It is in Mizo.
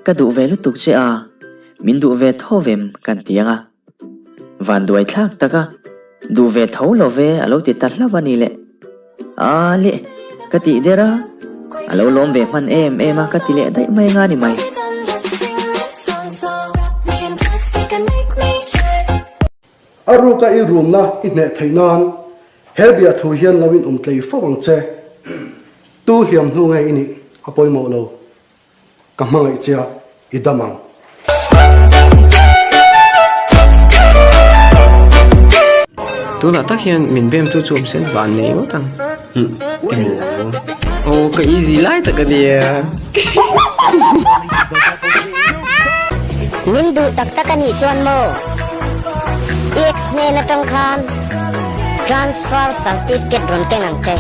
Ka duh ve lutuk che a, min duh ve tho vem kan ti ang a. Vanduai thlak tak a, duh ve tho lo ve a lo ti ta hlauh a ni le. Aa le, ka tih der a, a lo lawm ve hman em em a ka ti leh daih mai anga ni mai. A ruka i rumna i hneh theih nan he bia thu hian lo in awm tlei fo ang che. Tu hliam hnu nge i nih a pawimawh lo. Ka hmangaih che a, i dam ang. Tunah tak hian min bem tu chu awm sen van nei ngawt ang. Aw ka easy lai tak a nia. Min duh tak tak a nih chuan maw? I ex hnen atang khan transfer certificate rawn keng ang che.